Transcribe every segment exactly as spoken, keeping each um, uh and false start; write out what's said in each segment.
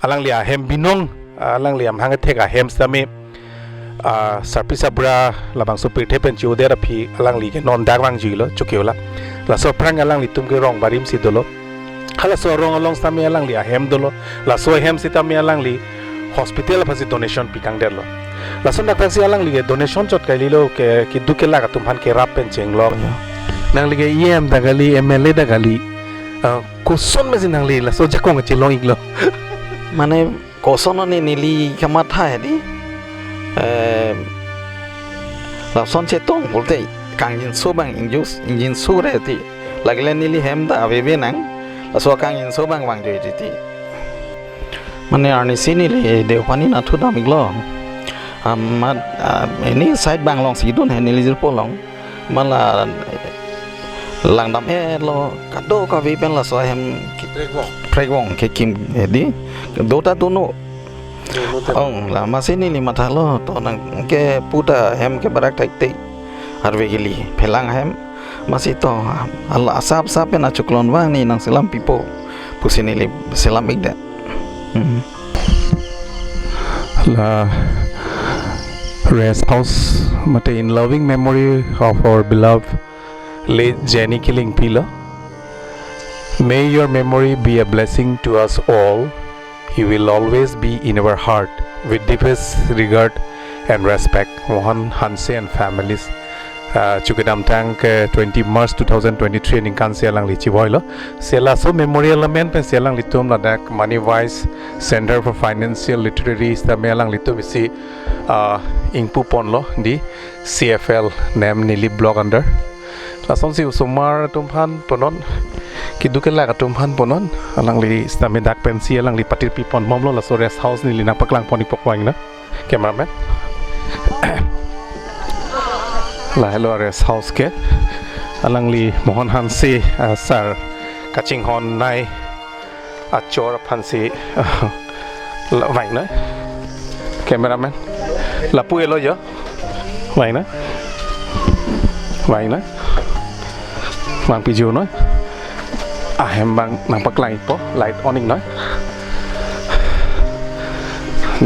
alangli ahem binong, alangli amahang kethek ahem sitame, ah, sarpi sabra labangso pirthe pen chodet aphi alangli ke non dak vangjuilo, chokiola. Laso aphrang alanglitum ke rong barim si dolo. Halaso arong along sitame alangli ahem dolo. Laso ahem sitame alangli hospital aphansi donation pikangdetlo. Lason dakdak si alangli ke donation chot kalilo, ke keduk kelak atum aphan kerap pen chenglok. Nangli ke E M ta kali, M L A ta kali. Ah, koson mesi nangli laso ajakong chelong-iklo? Mane koson ani neli kamatha hedi. Eh, lason chetong pulote kangjinso abang ingjus, ingjinso re ti. Lake le neli hem ta aveve nang. Laso kangjinso abang vangjoi ti. Mane arnisi neli Deopani nathu dam-iklo. Amat, ah, ini side abang alongsi dun he neli jirpo along. Mala langdam-etlo, kadokave pen laso ahem ke-, prekvong, prekvong kekim hedi. Do ta dono. Dono ta. Ong, la masi neli mathalo, to nangkepu ta hem ke barak thekthek. Arve kali, phelang ahem. Masi to, ala asap asap pen achuklon abang ne nangselam pipo pusi neli selam-ikdet. Hmm. La rest house mate in loving memory of our beloved late Jenny Killingpi lo. May your memory be a blessing to us all. You will always be in our heart. With deepest regard and respect, Mohan Hanse and families. Ah, chukedamtang ke twenty March two thousand twenty-three aningkan si alangli chivoilo. Si laso memorial amen pensi alanglitum ladak Money Wise Center for Financial Literacy sitame alanglitum isi, ah, ingpu ponlo di C F L nem Nilip Block under. Lasonsi osomar atum aphan punon, keduk kelak atum aphan punon, alangli sitame dak pensi alangli patirpi ponbomlo, laso rest house neli nangpaklang pon-ikpo, vangnon. Cameraman. Lahelo rest house ke. Alangli Mohan Hanse, ah, sir kachinghonnei achor aphansi, ah, la-, vangnon. Cameraman. Lapu-etlo jo. Vangnon. Vangnon. Vangpi junon. Ahem abang nangpaklang-ikpo, light on-iknon.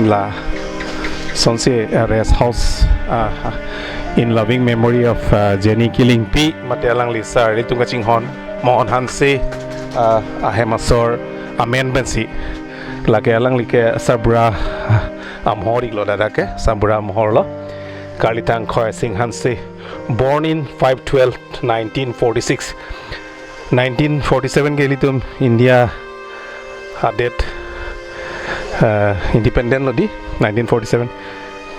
Lasonsi, uh, rest house, uh, in loving memory of, uh, Jenny Killingpi, mate alangli sir ilitum kachinghon Mohan Hanse, uh, ahem asor amen pensi. Lake alangli ke Sabra, uh, Amhor-iklo, ladak ke Sabra Amhor lo. Karli Tangkhoi Singh Hanse, born in five twelve nineteen forty-six. Nineteen forty-seven ke ilitum India adet, eh, independent lo di, nineteen forty-seven.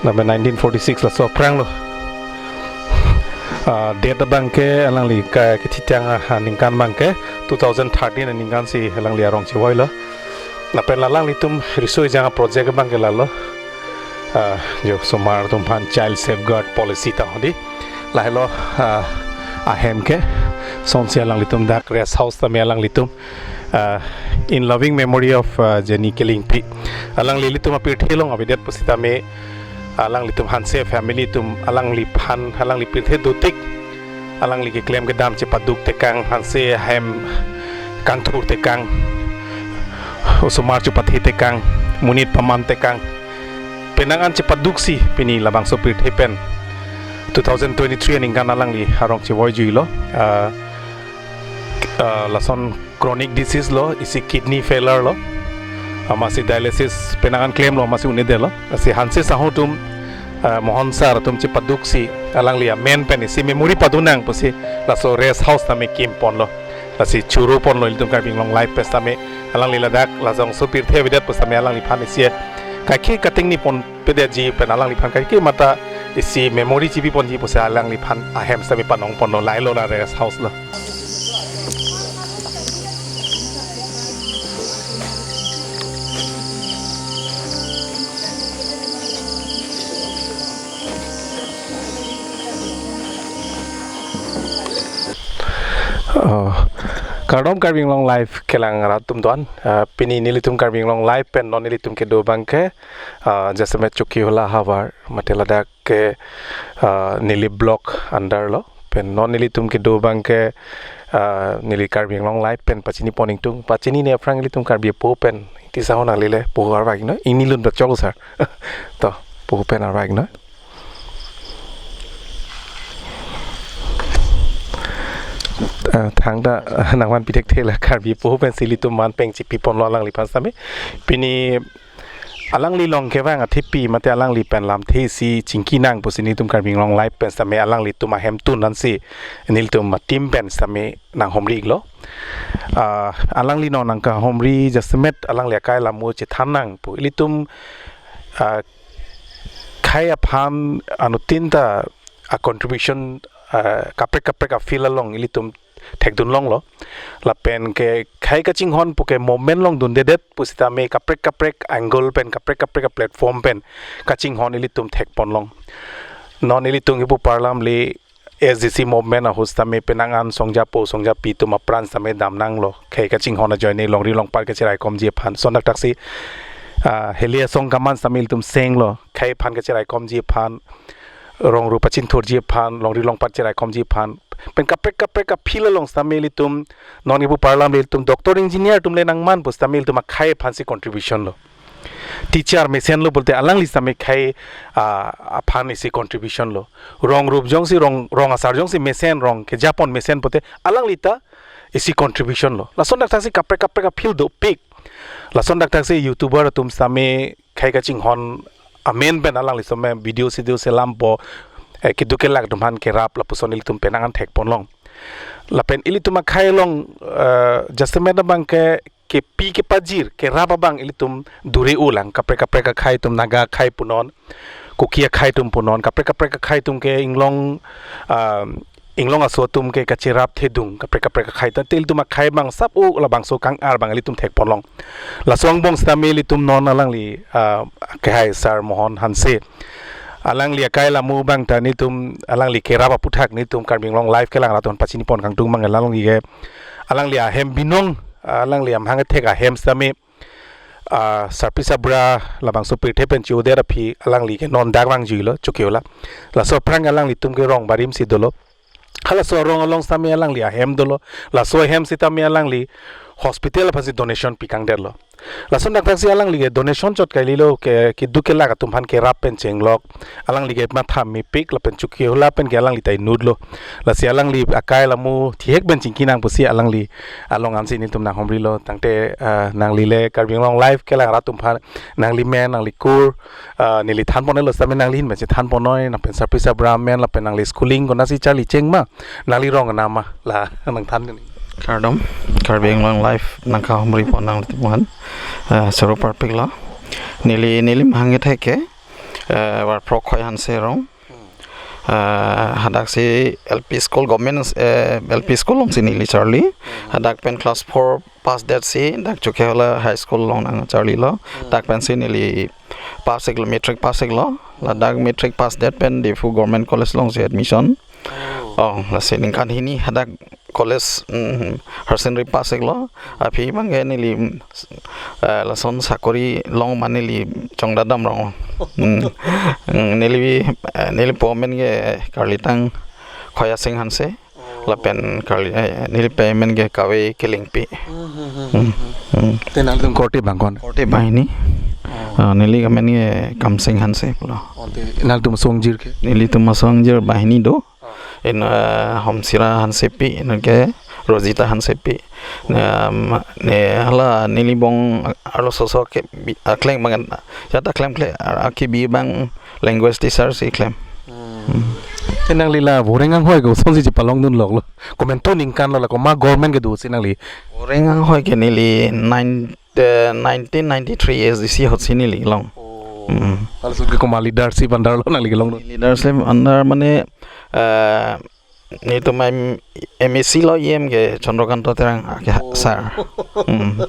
Lapen nineteen forty-six laso aphrang lo. Ah, date abang ke alangli ke kethitang aningkan abang ke two thousand thirteen aningkan si alangli arong chivoilo. Lapen la alanglitum riso ejang project abang ke lalo. Ah, jo osomar atum aphan child safeguard policy ta hodi. Lahelo, ah, ahem ke. Lasonsi alanglitum dak rest house tame alanglitum, ah, in loving memory of, ah, Jenny Killingpi. Alangli ilitum apirthe along avedet pusitame, alanglitum Hanse family atum alangliphan, alangli pirthe dotik, alangli keklem kedam chepaduk tekang, Hanse ahem kangthur tekang, osomar chepathe tekang, monit paman tekang, penang an chepaduksi pini labangso pirthe pen two thousand twenty-three aningkan alangli arong chevoi juilo. Ah, ah, lason chronic disease lo, isi kidney failure lo. Amatsi dialysis penang an klemlo, amatsi un-edetlo. Lasi Hanse saho atum, ah, Mohan sir atum chepaduksi alangli amen pen isi memory padunang pusi laso rest house tame kim ponlo. Lasi choro ponlo ilitum Karbi Anglong Live pen sitame, alangli ladak labangso pirthe avedet pusitame alangliphan isi kaike katingni ponpedetji pen alangliphan kaike mata isi memory chipi ponji pusi alangliphan ahem sitame panong ponlo, lahelo la rest house lo. Oh, kardom Karbi Anglong Live kelang rat atum doan. Ah, pini nelitum Karbi Anglong Live pen non nelitum kedo abang ke, ah, jasemet Chokihola havar mate ladak ke, ah, Nilip Block under lo. Pen non nelitum kedo abang ke, ah, neli Karbi Anglong Live pen pachini pon ingtung. Pachinine aphrang ilitum Karbi apo pen Tisa ho nanglile poho arvak noi, ingni lun pachok sir. To, poho pen arvak noi. Eh, thangta, eh, nangvanpi thekthe la Karbi poho pensi ilitum man peng chipi ponlo alangliphan sitame. Pini alangli along kevang athepi mate alangli pen lamthe isi chingki nang pusi nelitum Karbi Anglong Live pen sitame alanglitum ahemtun ansi nelitum a-team pen sitame nanghumri-iklo. Ah, alangli non nangkahumri jasemet alangli akai lamo chethan nang pu. Ilitum, ah, khei aphan anuttin ta a-contribution, ah, kaprek kaprek a-field along ilitum thekdun longlo. Lapen ke khei kachinghon pu ke movement along dundedet pusitame kaprek kaprek angle pen kaprek kaprek a-platform pen kachinghon ilitum thekpon long. Non ilitum kipu parlam le S D C movement ahut sitame penang an songjapo songjapi atum apran sitame damnanglo. Khei kachinghon ajoine longri longpat kacheraikomji aphan. Lason thakthak si, ah, heli asong kaman sitame ilitum senglo. Khei aphan kacheraikomji aphan, rong rup pachinthurji aphan, longri longpat cheraikomji aphan. Pen kaprek kaprek a-field along sitame ilitum, non kipu parlam le ilitum doctor engineer atum le nangman pusitame ilitum akhei aphansi contribution lo. Teacher mesenlo pulote alangli sitame khei, ah, aphan isi contribution lo. Rong rup jongsi rong, rong asar jongsi mesen, rong kejapon mesen pulote alangli ta isi contribution lo. Lason thakthak si kaprek kaprek a-field dopik. Lason thakthak si YouTuber atum sitame khei kachinghon amen pen alangli sitame video sidio selampo, eh, keduk kelak atum aphan kerap lapuson ilitum penang an thekpon long. Lapen ilitum akhei along, eh, jasemet abang ke kepi kepajir kerap abang ilitum duri ulang kaprek kaprek akhei atum, Naga akhei punon, Kuki akhei atum punon, kaprek kaprek akhei atum ke inglong, ah, inglong aso atum ke kacherap thedung kaprek kaprek akhei ta, ilitum akhei abang sap u labangso kang-ar abang ilitum thekpon long. Laso angbong sitame ilitum non alangli, ah, kehai Sir Mohon Hanse, alangli akai lamo abang ta nelitum alangli kerap aputhak nelitum Karbi Anglong Live kelang rat atum aphan pachini pon kangtung abang alangli ke, alangli ahem binong, alangli amahang kethek ahem sitame, ah, sarpi sabra labangso pirthe pen chodet aphi alangli ke non dak vangjuilo Chokihola. Laso aphrang alanglitum ke rong barim si dolo. Halaso arong along sitame alangli ahem dolo. Laso ahem sitame alangli hospital aphansi donation pikangdetlo. Lason thakthak si alangli ke donation chot kalilo, ke keduk kelak atum aphan kerap pen chenglok. Alangli ke matha mepik lapen Chokihola pen ke alangli ta inutlo. Lasi alangli akai lamo thihek pen chingki nang pusi alangli along ansi nelitum nanghumrilo. Tangte, ah, nangli le Karbi Anglong Live kelang rat atum aphan, nangli men, nangli kur, ah, neli than ponnelo sitame nangli ahin pen si than ponnoi, nangpen sarpi sabra amen, lapen nangli schooling konatsi charli cheng ma, nangli rong anam ma, la nangthan ni. Kardom, Karbi Anglong Live nangkahumri pon nanglitum aphan, eh, sero parpik lo. Neli, neli mahang kethek ke, eh, Varphrok Khoi Hanse arong. Eh, hadak si L P school, government, eh, L P school alongsi neli charli. Hadak pen class four pass det si dak Chokihola High School along nangcharlilo. Dak pensi neli pass-iklo, matric pass-iklo. Ladak matric pass det pen Diphu Government College alongsi admission. Oh, lasi ningkan hini hadak college, mm, higher secondary pass-iklo. Aphi abang ke neli, mm, eh, lason sakori long ma neli chongdadam rong. Mm. Mm, neli, eh, neli po amen ke Karlitang Khoyasing Hanse. Lapen Karli, eh, neli pe amen ke Kave Kelingpi. Hmm, hmm, hmm, hmm. Hmm. Te nangtum korte abang ko-an? Korte banghini. Oh. Ah, neli amen ke Kamsing Hanse pulo. Oh, te nangtum aso angjir ke? Nelitum aso angjir banghini do. Oh. In, eh, Homsira Hansepi, in ke Rosita Hansepi. Ne, ma-, ne hala neli bong arloso so ke bi-, aklem abang, ya ta klemkle, a-, akebi abang language teacher si klem. Hmm. Hmm. Te nangli la Voreng Anghoi ke kosonsi chepalongdun loklo? Komantu ningkan lo, la komat government kedo si nangli? Voreng Anghoi ke neli nine, eh, nineteen ninety-three S D C ahut si neli long. Oh. Hmm. Halaso ke komat leadership under lo nangli kelong lo? Leadership under mane, eh, nelitum M-, M A C lo, E M ke Chandrakanta Terang, ah, ke ha-, oh, sir. Hmm.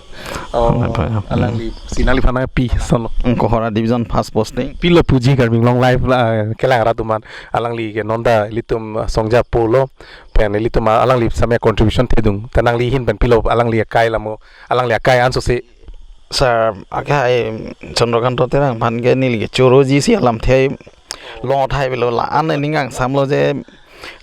Oh, apa, ya, alangli, hmm, si nangliphan nangpi, solo. Hmm, Kohora Division first posting. Pilo puji Karbi Anglong Live la, kelang rat atum aphan. Alangli ke non ta ilitum, ah, songja pulo. Pen ilitum, ah, alangli same contribution thedung. Ta nangli ahin pen pilo alangli akai lamo, alangli akai anso si. Sir, akai Chandrakanta Terang aphan ke neli ke choroji si alamthe long thai bilo, la-an neli nangsamlo je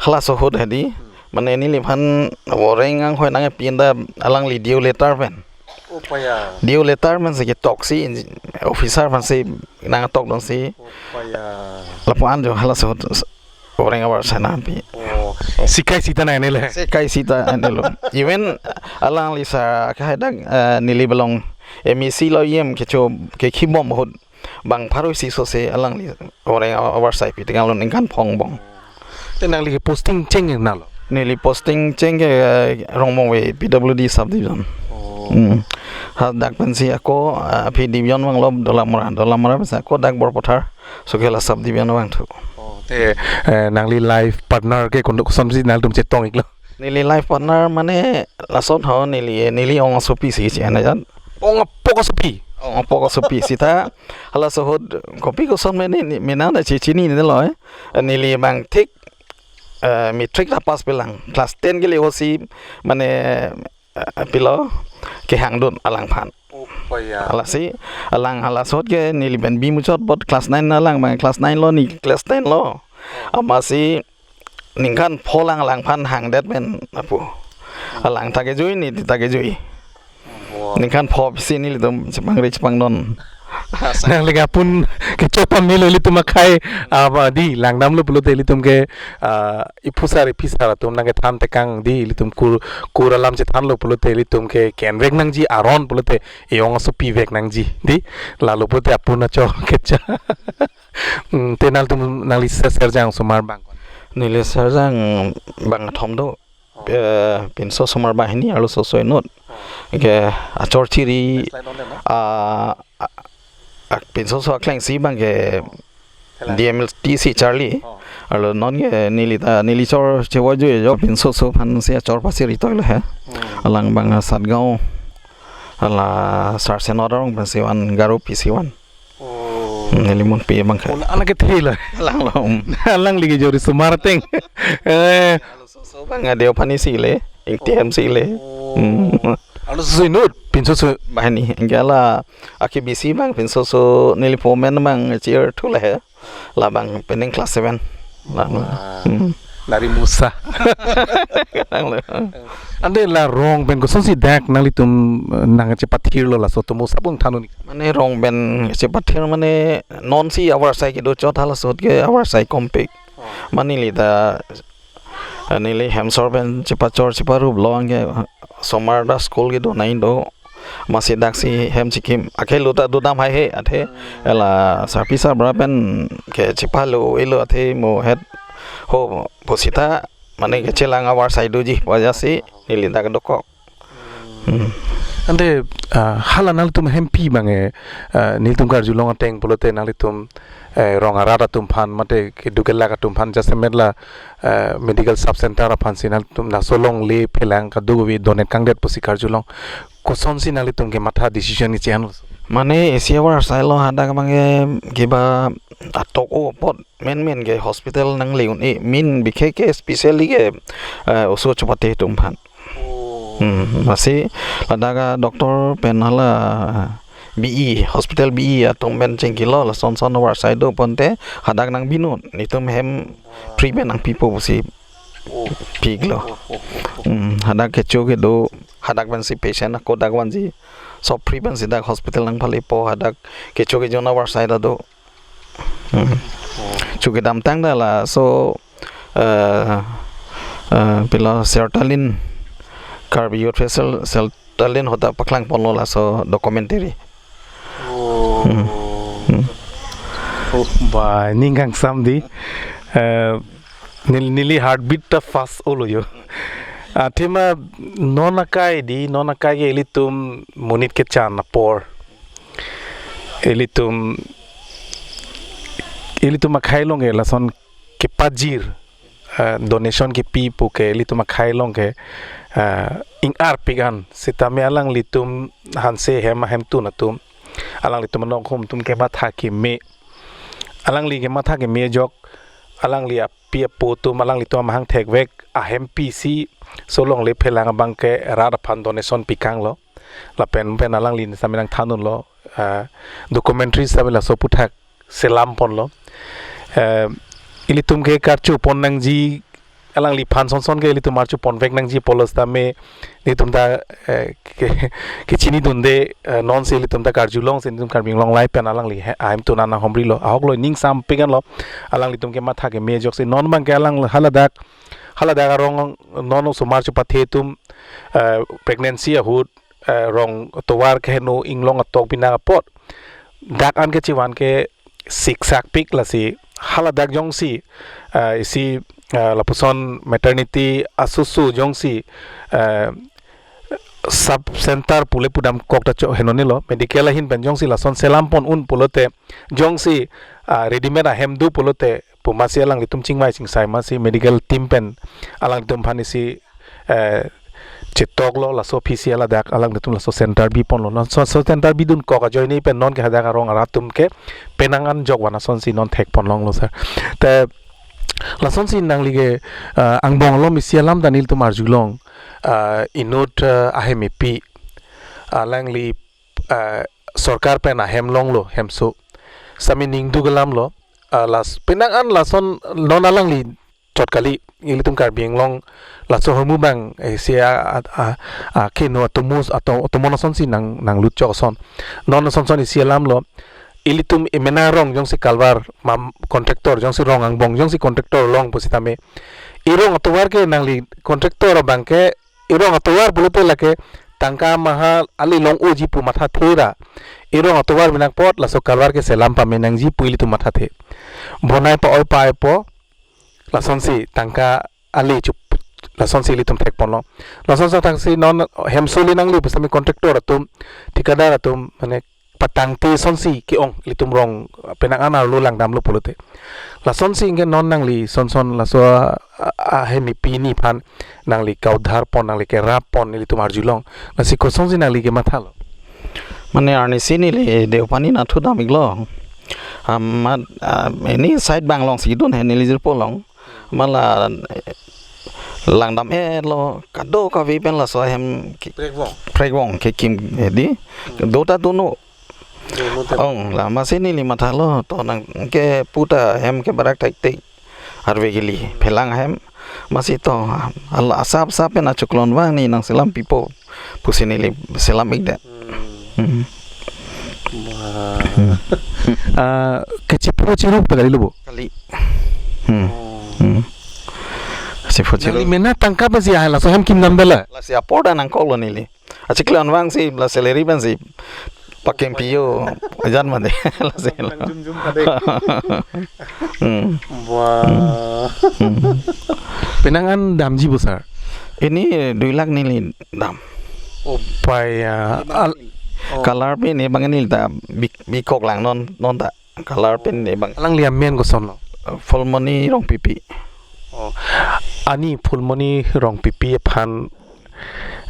halaso ahut hedi. Mane neliphan Voreng Anghoi nangpi ta alangli due letter pen. Oh, paya. D O letter man si ketok si, engi-, officer man si nangtokdun si. Oh, paya. Lapu-an jo halaso ahut orang abar sana pi. Oh. Sekai sita na ene le. Sekai sita ene lo. Even alangli sa kahai dak, eh, neli belong M A C lo E M kecho kekhibom ahut bang pharo isi so se alangli orang abar sai pi tegang lo ningkan pho angbong. Te nangli ke posting cheng nalo? Neli posting cheng ke, eh, Rongmongve P W D subdivision. Oh. Hmm. Hadak pensi ako, ah, P division vanglo Dolamara. Dolamara pensi ako dak Borpathar. So ke la subdivision vangthu. Oh, te, eh, nangli life partner ke kondo kosonsi nangtum chetong iklo? Neli life partner mane lason ho neli, neli ong asopi si si ana jan. Ong apok asopi? Ong apok asopi sita halaso ahut kopi koson mene ni, menang da chechinine lo, eh. Neli bang thik, eh, matric ta pass pelang. Class ten ke le hosi mane, eh, pilo kehangdun alangphan. Oh, paya. Lasi alang halaso ahut ke neli pen bimuchot bot class nine alang bang class nine lo ne class ten lo. Amatsi ningkan pho lang alangphan hangdet pen apu. Alang ta kejui ne ta kejui. Wow. Ningkan pho pisi nelitum chepangri chepangdon. Nangli ke apun kecho pamelo ilitum akhei, ah, ba di langdamlo pulote ilitum ke, ah, iphusar iphisar atum nangkethan tekang di ilitum kur, kur alam chethanlo pulote ilitum ke kenvek nangji aron pulote e-ong asopi vek nangji di lalo pulote apun acho kecha. Hmm, te nangtum nangli se-, serjang osomar bang? Neli serjang bang kethom do. Eh, pinso osomar banghini arloso so inut. Ke achor chiri, slide on na? Ah, ah, ah, pinso so akleng si bang ke D M L T C Charlie. Oh. Arlo non ke neli ta, neli chor chewa jo jo pinso so aphan si achor pasi ritoi lo he. Hmm. Alang bang Satgaon. Hala Sarsenot arong pensi van Garo P C van. Oh. Hmm, neli monpi bang ke. Oh, anak kethe lo. Alang lo. Alangli ke jori osomar ateng. Eh. So, so bang adio pani si le, ingti hem si le. Oh. Hmm. Arloso inut, pinso so banghini, anke la aki bisi bang, pinso so neli pomen bang chear thu le he. La bang pening class seven. La. Wah. Hmm. Nari musa. Alang lo. Ante la rong pen kosonsi dak nanglitum, eh, nangchepathirlo laso atum osapung thanun ik? Mane rong pen chepathir mane non si abar sai kedo chot halaso ahut ke abar sai kompik. Oh. Mane neli ta, eh, neli hemsor pen chepachor cheparup lo anke, eh, osomar ta school kedo nai do. Amatsi dak si hem chikim. Akhei lo ta dodam haihe athe. Ela sarpi sarbura pen ke chepalo elo athe mo het ho pusita mane kechelang abar sai doji pu ajat si neli dak dokok. Hmm. Ante, ah, hala nangtum hempi bang e, ah, nelitum karjulong ateng pulote nanglitum, eh, rong arat atum aphan mate keduk kelak atum aphan jasemet la, eh, medical sub center aphan si nangtum laso longle phelang kadokave donate kangdet pusi karjulong. Kosonsi nanglitum kematha decision keche-an? Mane isi abar sai lo hadak bang ke kiba atok o apot menmen ke hospital nangle un-e, min bikhe ke specially ke, eh, oso chepate atum aphan. Oh. Hmm, amatsi ladak adoctor pen hala B E, hospital B E atum pen chingkilo lason son abar sai do pulote hadak nangbinun, netum hem free pen nangpipo pusi Oh. Piklo. Oh, oh, oh, oh. Hmm, hadak kecho kedo, hadak pensi patient ako dak vanji. So free pensi dak hospital nangpalepo, hadak kecho kejun abar sai ta do. Hmm. Oh. Chu kedamtang ta laso, eh, eh, pilo Sertalin, Karbi Youth Festival, Sertalin ahut ta paklang ponlo laso documentary. Oh. Hmm. Hmm. Oh, ba, ning kangsam di. Eh, nel-, neli heartbeat ta fast olo jo. Athema non akai di, non akai ke ilitum monit kechan apor. Ilitum, ilitum akhei along ke lason kepajir, eh, donation kepi pu ke ilitum akhei along ke, eh, ing-arpik an. Sitame alanglitum hanse hem ahemtun atum, alanglitum anong hum atum kematha keme. Alangli kematha keme ajok, alangli api apo atum, alanglitum amahang thekvek ahempi si so longle phelang abang ke rat aphan donation pikanglo. Lapen pen alangli sitame nangthanunlo, ah, documentary sitame laso aphuthak selam ponlo. Eh, ilitum ke karcho pon nangji alangliphan sonson ke ilitum arju ponvek nangji pulo sitame nelitum ta, eh, ke, kechinidunde, eh, nonsi ilitum ta karjulongsi nelitum Karbi Anglong Live pen alangli he-, ahem tun an nanghomrilo. Ahoklo, ning sampik anlo, alanglitum kematha keme ajoksi non abangke alang haladak, haladak arong non osomar chepathe atum, eh, pregnancy ahut, eh, rong tovar keheno inglong atok bina apot dak an kechevan ke siksakpik, lasi haladak jongsi, eh, isi, eh, lapuson maternity asusu jongsi, eh, sub center pule pudamkok ta cho henonelo, medical ahin pen jongsi lason selam pon un pulote, jongsi, ah, readymade ahem do pulote pu masi alanglitum chingvai chingsai masi medical team pen alanglitum aphan isi, eh, chetoklo, laso aphisi haladak alanglitum laso center biponlo. Non so, so center bidunkok ajoine pen non ke hadak arong arat atum ke penang an jokvan asonsi non thekponlonglo sir. Te lasonsi nangli ke, eh, angbong alom isi alam ta nelitum arjulong, eh, inut, eh, ahem epi, alangli, eh, sorkar pen ahem longlo hemso, sitame ning duk alamlo, eh, las penang an lason non alangli chot kali, ilitum Karbi Anglong laso ahormu abang, eh, si a, a, a, a, keno atomo, ato-, atomon asonsi nang, nanglut chok ason. Non asonson isi alamlo, ilitum emena arong jongsi kalvar mam contractor, jongsi rong angbong jongsi contractor long pusitame, irong atovar ke nangli contractor abangke, irong atovar pulote lake tangka maha ali long-oji pu mathathe ra, irong atovar binakpot laso kalvar ke selam pame nangji pu ilitum mathathe. Bonai pa-oi pa-aipo, lasonsi tangka ali chup, lasonsi ilitum thekponlo. Lasonsi thaksi non hemso le nangli pusitame contractor atum, thikadar atum, mane patangte sonsi ke-ong ilitum rong penang an arlo langdamlo pulote. Lasonsi ingke non nangli sonson laso a, a, ahem epi ni aphan nangli kaudhar pon, nangli kerap pon ilitum arjulong. Lasi kosonsi nangli kemathalo? Mane arnisi neli Deopani Nathu dam-iklo. Amat, ah, ini side abang alongsi dun he neli jirpo along. Mala, eh, langdam-etlo, kadokave pen laso ahem ke-, prekvong, prekvong kekim, eh, di. Hmm. Do ta dono. Dono te. Ong, la masi neli mathalo, to nang ke puta ahem ke barak thekthek. Arve kali, phelang ahem. Masi to, ala asap asap pen achuklon abang ne nangselam pipo pusi neli selam-ikdet. Hmm. Hmm. Wah. Hmm. Ah, kachipho chirup ta kali lo bo? Kali. Hmm. Oh. Hmm. Chipho chirup. Nangli mena tangka pensi ah laso ahem kimdamdetlo? Lasi apor ta nangkoklo neli. Achiklon abangsi la salary pensi pakeng piyo ajan mate. Lasi lo. Nangjumjum kade. Hmm. Wah. Hmm. Penang an damji bo sir? Ini dui lakh neli dam. Oh. Pai, ah, al- Oh. Color pen ne abang neli ta bi-, bikok lang non, non ta. Color pen ne abang. Alangli amen kosonlo? Phulmoni Rongpipi. Oh. Ani Phulmoni Rongpipi aphan,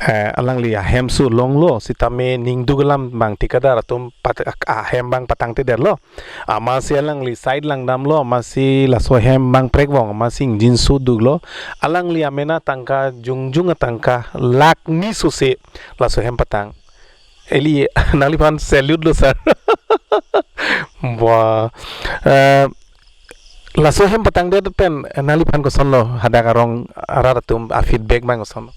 eh, alangli ahemso longlo sitame ning duk alam abang thikadar atum pat-, ahem abang patangtedetlo. Amatsi alangli side langdamlo, amatsi laso ahem abang prekvong, amatsi ingjinso duklo. Alangli amena tangka jongjong atangka lakh ni sose laso ahem patang. Eli nangliphan salute lo sir. Wah. Eh, laso ahem patangdet pen, eh, nangliphan kosonlo hadak arong arat atum a-feedback abang kosonlo?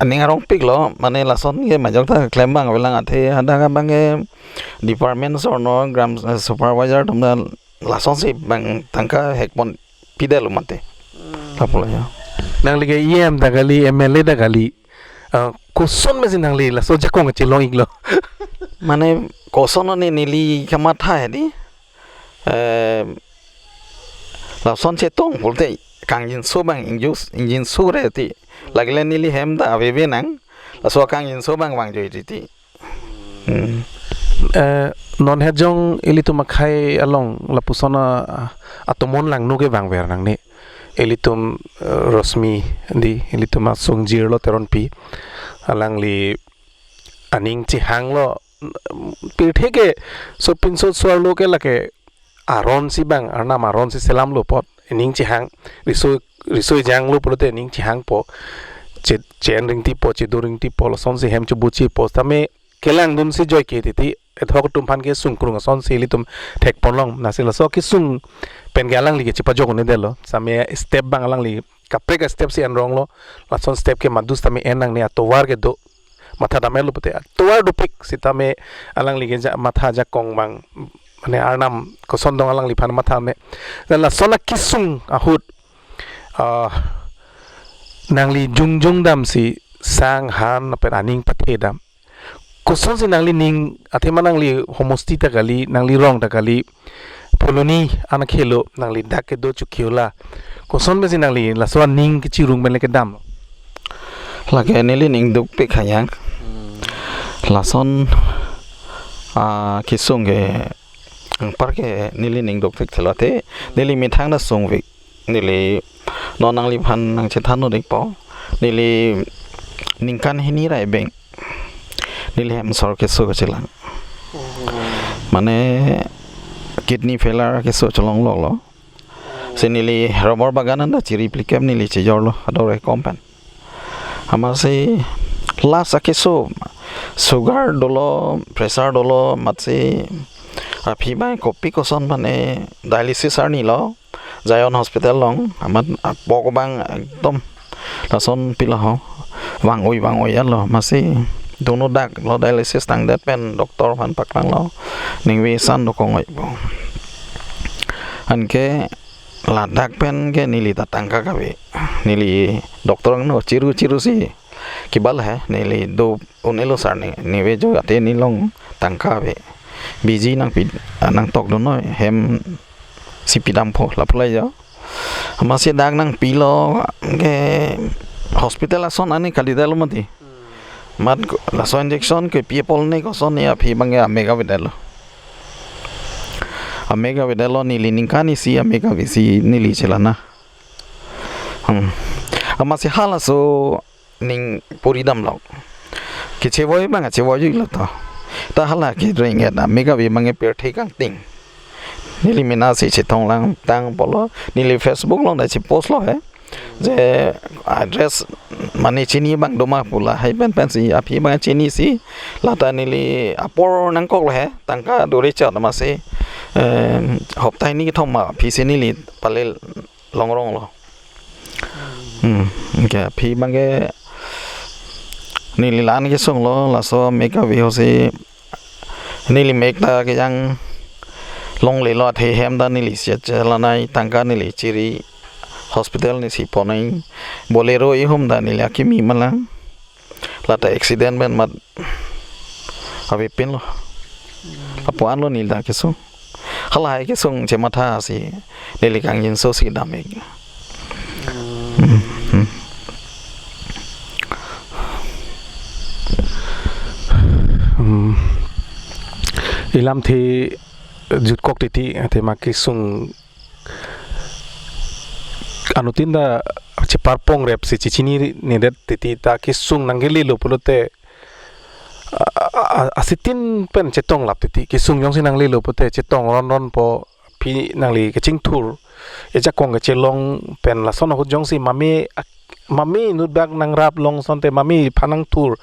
Aning arongpiklo, mane lason ke majok ta klem abang avelang, athe hadak abang ke department sorno gram, eh, supervisor atum ta lasonsi abang tangka hekpon pidetlo mate. Hmm. Lapulo ya. Nangli ke E M ta kali, M L A ta kali. Ah, koson mesi nangli laso ajakong kachelong-iklo? Mane koson ne neli kamatha he di. Eh, lason chetong pulote kangjinso abang ingjus, ingjinso re ti. Lake le neli hem ta aveve nang. Laso kangjinso abang vangjoi titi. Hmm. Eh, non het jong ilitum akhei along lapuson a, atomon langno ke vangver nangne. Ilitum, eh, Rosmi di, ilitum asong jirlo Teronpi. Alangli aning chehanglo. Pirthe ke sopinso suarlo ke lake aronsi abang, arnam aronsi selamlo apot, ining chehang, riso, riso ejanglo pulote ining chehangpo, che-, chen ringtipo, chedo ringtipo, lasonsi hem chobutjipo, sitame kelangdunsi joike titi, ethok atum aphan kesung krung asonsi ilitum thekponlong, lasi laso kesung pen ke alangli ke chepajok un-edetlo, sitame step abang alangli kaprek a-step si enrong lo, lason step ke madu sitame en nangne, atovar kedo, matha dam-et lo pute, atovar dopik sitame alangli ke ja, matha ajakong abang, mane Arnam koson dong alangliphan matha me. Dan lason akesung ahut, ah, nangli jongjong damsi sang han lapen aning pathe dam. Kosonsi nangli ning, athema nangli homosti ta kali, nangli rong ta kali, colony an akhei lo, nangli dak kedo chukiola. Koson pensi nangli laso aning kechirung pen le kedam? Lake neli ning dukpik hayang. Lason, ah, kesung ke anpar ke neli ning dukpik thelo te, neli methang ta sungpik. Neli non nangliphan nangchethan-o dikpo. Neli ningkan hini ra ebeng neli hem sor keso kachelang. Mane kidney failure keso chelong lok lo. Si neli rubber bagan anta chiri plikem neli chejor lo, ador ekom pen. Amatsi last akeso sugar dolo, pressure dolo, amatsi aphi abang kopi koson mane dialysis arni lo, Zion Hospital along, amat apok abang ekdom lason pilo ho, vang-oi vang-oi lo, amatsi dunu dak lo dialysis tangdet pen doctor aphan paklang lo, ningve san dokong-oi po. Anke ladak pen ke neli ta tangka kave. Neli doctor angno chiru chiru si kebal he, neli do un-elo sir ne, ningve jo ate nelong tangka ave. Biji nangpi, ah, nangtok dun noi, hem si pidam pho, lapu lai jo. Amatsi dak nangpilo ke hospital ason ani kalidet lo mati. Amat ko-, laso injection kepi apot ne koson ne aphi abang ke amek avedet lo. Amek avedet lo, neli ningkan isi amek ave si neli chelana. Hmm. Amatsi halaso ning puri damlok. Kechevoi abang chevoi-oi lo to. Ta hala kereng-et amek ave abang ke pirthe kangting. Neli mena si chetong lang tang pulo, neli Facebook along ta chepost lo he. Je address mane chini abang doma pu lahai pen pensi aphi abang chinisi, lata neli apor nangkok lo he, tangka dore chot amatsi, em, hopta hini kethom ma aphi si neli pale longrong lo. Hmm, anke aphi abang ke neli la-an kesung lo, laso amek ave ho si neli mek ta kejang longle lo, athe hem ta neli chet chelanai, tangka neli chiri hospital neli si ponai, Bolero ihum ta neli akimi malang, lata accident pen mat avepin lo. Lapu-an lo neli ta kesung. Halahai kesung chematha si neli kangjinso si dam-ik. Hmm, hmm. Hmm. Ilamthe jutkok titi, athema kesung anuttin ta cheparpong rep si chechininedet titi, ta kesung nangkele lo pulote, a, a, a, asitin pen chetong lap titi, kesung jongsi nanglelo pute chetong ronron po, aphi nangli kachingthur, ejakong kachelong pen lason ahut jongsi mame ak-, mame inut bak nangrap long asonte mame aphan nangthur,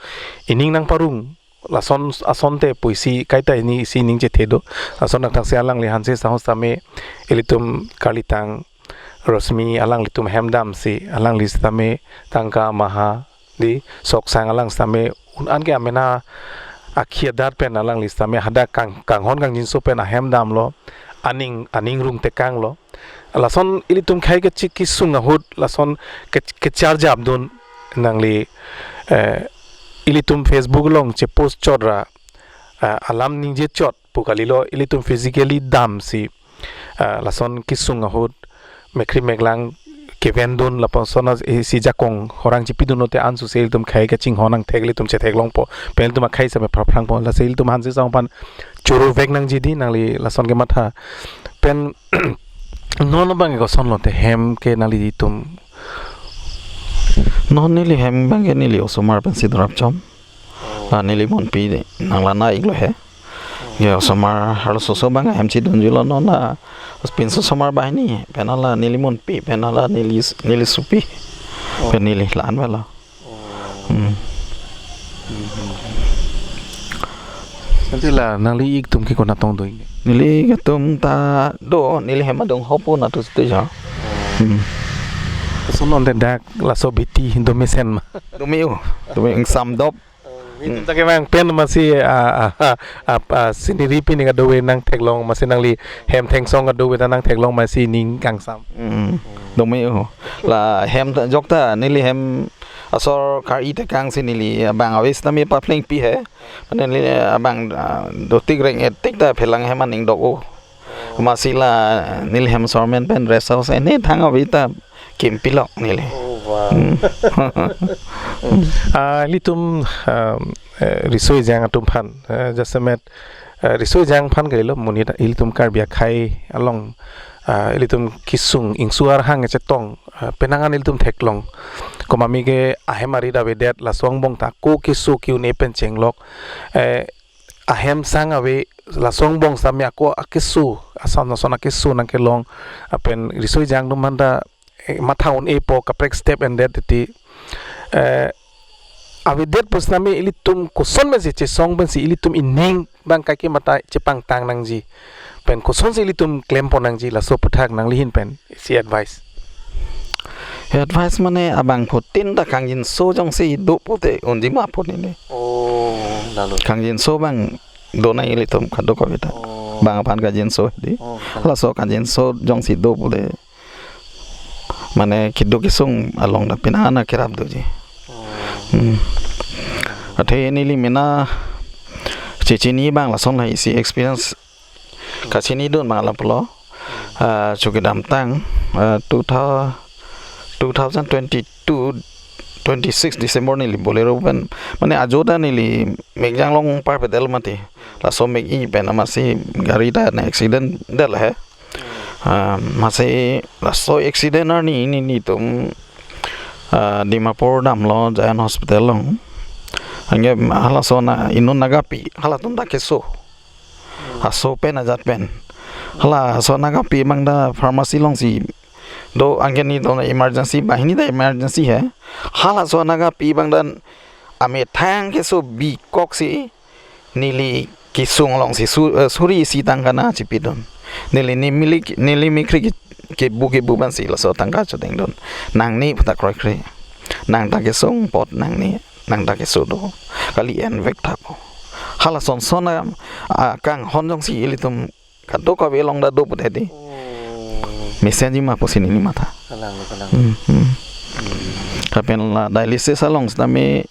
ining nangparong, lason asonte pusi kaita hini isi ning chethe do. Lason dak thaksi alangli Hanse Sahu sitame, ilitum karlitang Rosmi alanglitum hem damsi, alangli sitame tangka maha di Soksang alang sitame un-an ke amena akhi adat pen alangli sitame hadak kang, kanghon kangjinso pen ahem damlo, aning, aning rung tekanglo. Lason ilitum khei kachik kesung ahut, lason ke, kecharjapdun nangli, eh, ilitum Facebook along chepost chot ra, eh, alam ningje chot pu kalilo, ilitum physically damsi, ah, lason kesung ahut mekkri meklang kevendun, lapuson isi jakong horang chipidun lote ansose ilitum khei kachinghon nangthek, ilitum chetheklongpo, pen ilitum akhei same phraphrangpo, lasi ilitum Hanse Sahu aphan choro vek nangji di nangli lason kematha. Pen non abang koson lote hem ke nanglitum? Non neli hem abang ke neli osomar pensi dorap chom. La neli monpi de, nang lana-ik lo he. Ke osomar arlososo abang hem chedunji lo, non la pinso osomar banghini, pen hala neli monpi, pen hala neli, neli supi. Oh. Pen neli la-an avelo. Oh. Hmm. Ante la nangli-ik atum ke konat tong do-ik? Neli-ik atum ta do, neli hem adung hopu natu situ jo. Hmm. Sonon de dak laso abidi do mesen ma? Do me-o, do me ingsam dop. Nelitum ta kevang pen masi, ah, ah, ah, ah, ah, scenery pini kadokave nangtheklong masi nangli hem thengsong kadokave ta nangtheklong masi ning kangsam. Hmm. Do me-o. La hem ta jok ta neli hem asor kar-i tekang si neli abang ave sitame paplengpi he. Mane neli abang, ah, dotik reng-et tik ta phelang hem aning dok-o. Masi la neli hem asor men pen rest house ene thang ave ta kimpilok neli. Oh, wow. Hmm. Ah, ilitum, um, eh, riso ejang atum aphan, eh, jasemet, eh, riso ejang aphan kalilo, monit ilitum Karbi akhei along, ah, ilitum kesung ingsu arhang kechetong, ah, penang an ilitum theklong. Komatme ke ahem arit avedet, laso angbong ta ako keso ke-un-e pen chenglok, eh, ahem sang ave, laso angbong sitame ako akeso, ason ason akeso nangkelong, lapen riso ejang atum aphan ta, eh, matha un-epo kaprek step endet titi. Eh, avedet pusitame ilitum koson pensi chesong pensi ilitum ining abang kaike mata chepangtang nangji. Pen kosonsi ilitum klempon nangji laso aputhak nangli ahin pen isi advice. Advice mane abangphutin ta kangjinso jongsi do pute unji ma pu neli. Oh, lalo. Kangjinso abang do nang ilitum kadokave ta. Oh. Bang aphan kangjinso di. Oh, kalang. Laso kangjinso jongsi do pute mane keduk kesung along ta penang an kerap doji. Oh. Hmm. Athe neli mena chechini abang lason la isi experience kachinidun abang lapulo. Ah, chukidamtang, ah, two thou-, two thousand twenty-two, twenty-six December neli Bolero pen, mane ajo ta neli Megjang along parpedal mati. Laso mek-i pen amatsi gari ta na accident del he. Ah, masi laso accident arni nelitum, ah, Dimapur damlo Jayan Hospital along. Anke halaso na inut nangkapi, halatum ta keso. Aso pen ajat pen. Hala aso nangkapi abang ta pharmacy alongsi do, anke nelitum emergency, banghini ta emergency he. Halaso nangkapi abang ta amethang keso bikoksi neli kesung alongsi su-, eh, suri isi tangka nangchipidun. Neli, neli mili, neli mikri ke, kebu kebu pensi laso tangka chodengdun. Nangne pu ta kroikre. Nang ta kesung apot nangne, nang ta keso do. Kali envek tha pu. Halason son a, akanghon jongsi ilitum kadokave along ta do pute di. Oh. Mesenji ma pusi neli matha. Kalang, kalang. Hmm, hmm. Hmm. Lapen la dialysis along sitame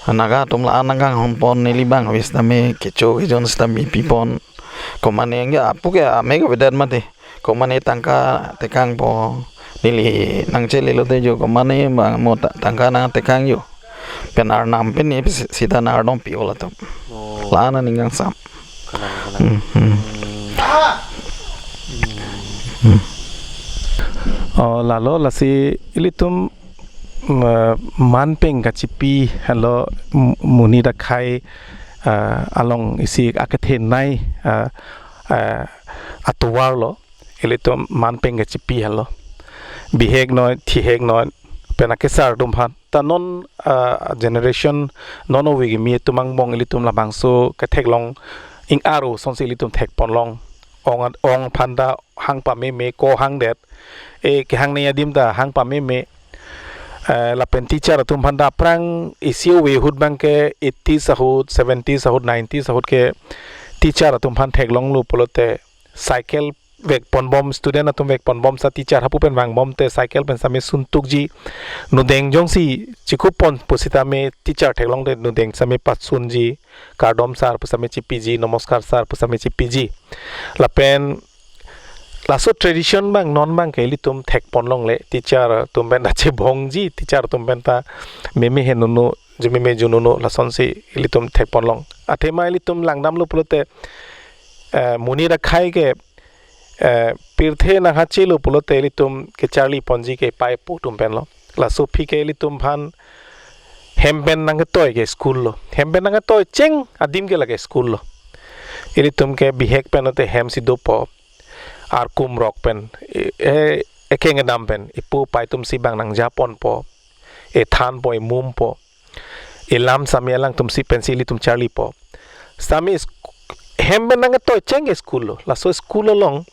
nangkatum la nangkanghonpon neli abang ave sitame kecho kejun sitame pipon. Komane anke apu ke amek avedet mati. Komane tangka tekangpo. Neli nangchele lote jo komane abang mo ta-, tangka nangtekang jo. Pen arnam pen ne sita nang ardom pi-o latum. Oh. La-an aning kangsam. Kalang, kalang. Hmm, hmm. Hmm. Oh, lalo lasi ilitum, mm, eh, manpeng kachipi helo, m-, monit akhei, eh, along isi akethenei, eh, eh, atovar lo, ilitum manpeng kachipi helo. Bihek noi, thihek noi, pen akesar atum aphan. Ta non, ah, generation non ove kimi atum angbong ilitum labangso ketheklong ing-aro asonsi ilitum thekponlong. Ong at-, ong aphan ta hang pameme ko hangdet. E kehangne adim ta hang pameme. Eh, lapen teacher atum aphan ta aphrang isi ove ahut abang ke eighties ahut, seventies ahut, nineties ahut ke teacher atum aphan theklonglo pulote cycle vekponbom, student atum vekponbom sa teacher hapu pen vangbom te cycle pen sitame suntukji. Nudeng jongsi chikupon pusitame teacher theklong te nudeng sitame pasunji. Kardom sir pusitame chipiji, nomoskar sir pusitame chipiji. Lapen laso tradition abang non abang ke ilitum thekponlongle, teacher atum pen ta chebongji, teacher atum pen ta meme henunu, jumeme jununu, lasonsi ilitum thekponlong. Athema ilitum langdamlo pulote, eh, monit akhei ke, eh, pirthe nanghachelo pulote ilitum kecharliponji ke pai pu atum penlo. Laso aphi ke ilitum aphan hem pen nangketoi ke school lo. Hem pen nangketoi cheng adim ke lake school lo. Ilitum ke bihek pen ote hem si dopo. Arkum rok pen, e, e, ekeng kedam pen, ipu pai atumsi abang nangjaponpo, ethanpo, emumpo, elam sitame alangtum si pensi ilitum charlipo. Sitame is-, hem pen nangketoi cheng ke school lo. Laso school along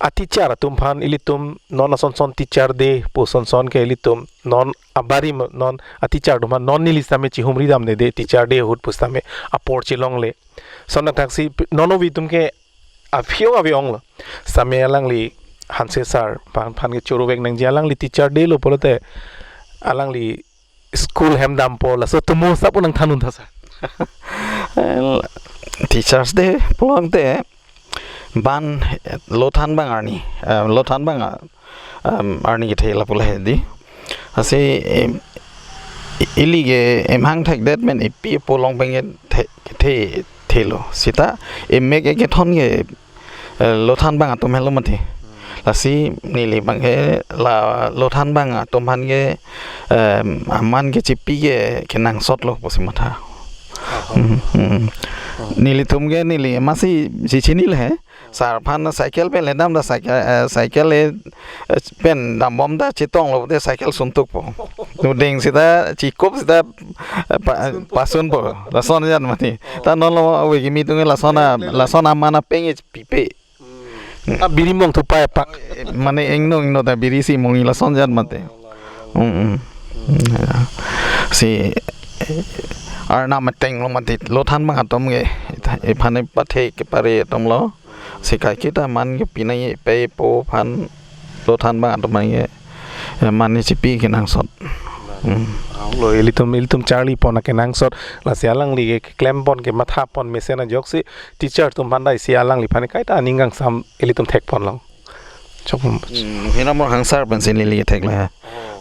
a-teacher atum aphan ilitum non ason son Teacher Day pu ason son ke ilitum non abari mo-, non a-teacher atum aphan non neli sitame chihumri damde de Teacher Day ahut pu sitame apor chelongle. Lason athaksi pi-, non ovi atum ke aphi-ong avi-ong lo. Sitame alangli Hanse sir aphan, aphan ke choro vek nangji, alangli Teacher Day lo pulote alangli school hem dampo, laso atomo sap nangthan un tha sir. Teachers Day pulote ban, eh, lo thanbang arni, eh, lo thanbang, ah, um, arni kethe lapu le di. Lasi, em, i-, ili ke emhang thekdet men epi apo along pen kethe, kethe, thelo. Seta emek ekethon ke, eh, lo thanbang atum helo mati. Lasi neli abang ke la lo thanbang atum aphan ke, em, aman kechipi ke kenangsot lo pusi matha. Hmm, hmm. Nelitum ke neli masi chichinilo he. Sir aphan cycle pen le dam ta cycle, eh, cycle le, eh, pen dambom ta chetonglo te cycle suntukpo. Nudeng seta chikop seta, eh, pa-, pasunpo. Lason ajat mati. Ta non lo ave kimi atum ke lason a, lason aman apeng pipe. Hmm. A biri mong thupai apak. Eh, mane ingno ingno ta biri si mong lason ajat mati. Hmm, hmm. Hmm, ya. Si, eh, arnam ateng lo mati, lo thanbang atum ke, ita, iphan ipathe kepare atum lo. Si kaiketa man ke pinai pe po aphan lo thanbang atum ke, eh, man ni chipi kenangsot. Hmm. Lo ilitum, ilitum charli pon kenangsot. Lasi alangli ke klempon ke mathapon mesen ajoksi teacher atum aphan dai si alangliphan kaita aning kangsam ilitum thekpon long. Chok. Hmm, Muhiram Ronghang sir pensi neli theklo he.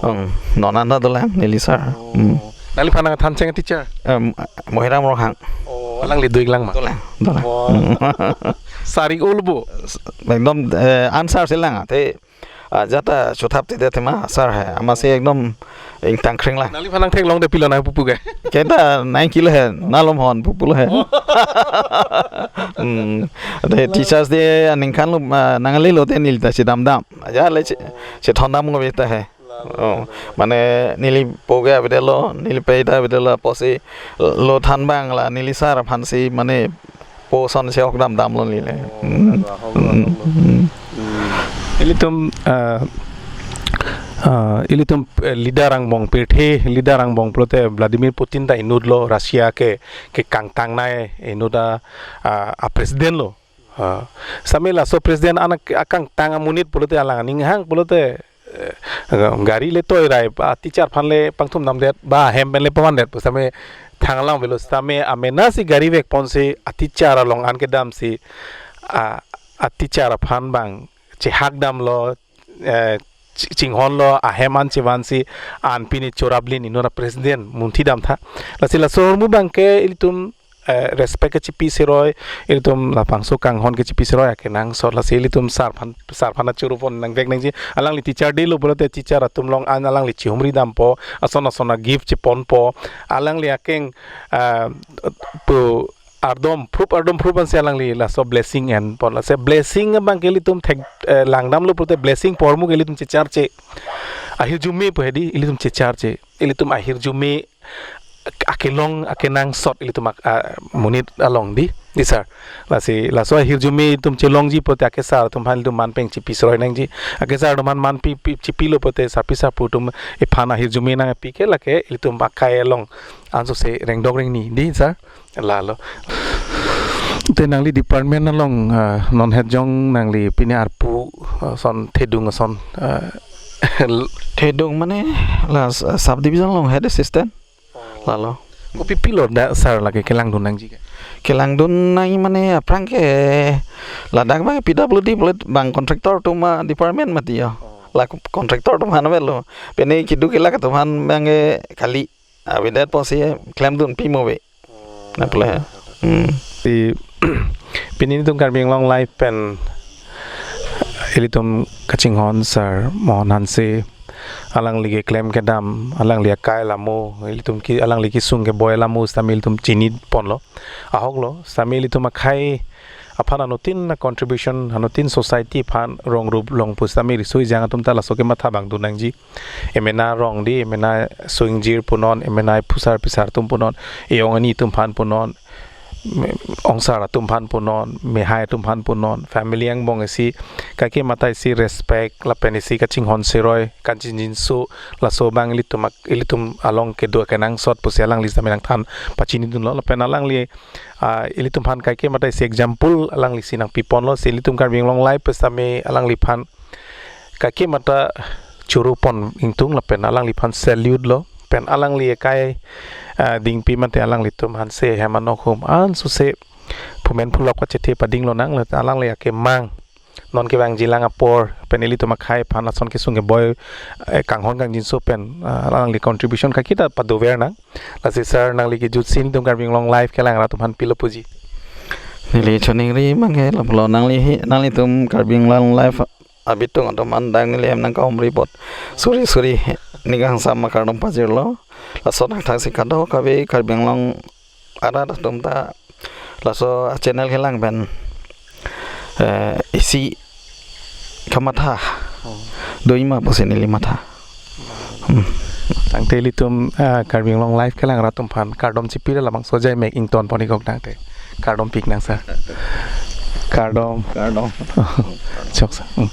Oh. Hmm, non anta dolang neli sir. Oh. Hmm. Nangliphan nangthan cheng teacher? Em, Muhiram Ronghang. Oh, alangli do-ik lang ma? Dolang, dolang. Wah. Hmm. Sir-ik ul bu? Ekdom, eh, answer si lang, te, ah, jata chuthap ti de tema sir he. Amatsi ekdom ingtang kring lang. Nangliphan nangtheklong de pilo nangpupu ke? Keta nangkilo he, nalom hon pupulo he. Oh. Hmm. Te Teachers Day aningkan lo, ah, nanglelo te neli ta chedam dam. Aja le che, chethon dam ngo beta he. Oh, mane neli po ke avedetlo, neli pe ta avedetlo, apotsi lo thanbang la neli sir aphansi mane po ason si ok dam damlo neli. Oh, hmm, dam ahok, hmm, ahok lo. Hmm. Hmm. Ilitum, ah, ah, ilitum, eh, leader angbong pirthe, leader angbong pulote Vladimir Putin ta inutlo, Russia ke, ke kangtangnei inut a, ah, a president lo. Ah, sitame laso president anak akangtang amonit pulote alang aning hang pulote, eh, gari le toirai, ah, teacher aphan le pangthum damdet, ba hem pen le pavandet pu sitame thang alang avelo sitame amena si gari vekponsi a teacher along an kedamsi, ah, a teacher aphan abang chehak damlo, eh, chi-, chinghonlo, ahem an chevansi, an pine chorap lin inut a president munthi dam tha. Lasi laso ahormu abang ke ilitum, eh, respect kechipi siroi, ilitum labangso kanghon kechipi siroi akenangsot, lasi ilitum sir aphan, sir aphan choro pon nangvek nangji, alangli Teacher Day lo pulote teacher atum along an alangli chihumri dampo, ason ason a gift cheponpo, alangli akeng, eh, pu ardom phrup, ardom phrup ansi alangli laso blessing enpon. Lasi blessing abang ke ilitum thek, eh, langdamlo pulote blessing pu ahormu ke ilitum checharche. Ahirjume pu hedi, ilitum checharche. Ilitum ahirjume akelong akenangsot ilitum ak-, ah, monit along di, di sir. Lasi laso ahirjume itum chelongji pulote akesar atum aphan ilitum man pen chipi siroi nangji. Akesar atum aphan man pi, pi, chipilo pulote sarpi sarpo atum iphan ahirjume nangpi ke lake ilitum akai along ansose rengdok rengni di sir. Lalo. Te nangli department along, ah, non hetjong nangli pine arpu, ah, ason thedung ason, ah, thedung mane la s-, subdivision along head assistant. Lalo. Kopi pilo da sir lake kelangdun nangji ke? Kelangdun nangji mane aphrang ke ladak abang P W D pulote abang contractor atum a department mati ho. La contractor atum aphan avelo. Pine keduk kelak atum aphan abang ke kali. Avedet apotsi klemdun pi mo ave. Lapu le. Hmm. Si pini netum Karbi Anglong Live pen ilitum kachinghon sir Mohan Hanse, alangli keklem kedam, alangli akai alamo, ilitum ke alangli kesung keboi alamo sitame ilitum chiniponlo. Ahok lo, sitame ilitum akhei aphan anuttin a contribution, anuttin society aphan rong rup long pusitame riso ejang atum ta laso kematha abang dun nangji. Emena rong di, emena so-ingjir punon, emena phusar phisar atum punon, e-ong ani atum aphan punon, me-, ongsar atum aphan punon, mehai atum aphan punon, family angbong isi kaike mata isi respect lapen isi kachinghon seroi kangjinso, laso abang ilitum ak-, ilitum along kedo kenangsot pusi alangli sitame nangthan pachinidunlo lapen alangli, ah, ilitum aphan kaike mata isi example alangli si nangpiponlo, si ilitum Karbi Anglong Live pu sitame alangliphan kaike mata churu pon ingtung lapen alangliphan salute lo, pen alangli akai, ah, dingpi mate alanglitum aphan se hem anok hum an suse phumen phulok kachethe pading lonang, la alangli akemang non kevangjilang apor pen ilitum akhei aphan ason kesung keboi, eh, kanghon kangjinso pen, ah, alangli contribution kaike ta padovernang. Lasi sir, nangli kejut si nelitum Karbi Anglong Live kelang rat atum aphan pilo puji? Neli choningri manghe lapulo, nangli hi, nanglitum Karbi Anglong Live abitung atum an dang neli hem nangkahumri apot suri suri ning kangsam akardom pajirlo. Laso nangthaksi kadokave Karbi Anglong arat atum ta laso channel kelang pen, eh, isi kamatha doima pusi neli matha. Hmm. Tangte ilitum, ah, Karbi Anglong Live kelang rat atum aphan kardom chipir labangso ajai mek ington pon-ikok tangte. Kardom pik nang sir. Kardom. Kardom. Chok sir. Hmm.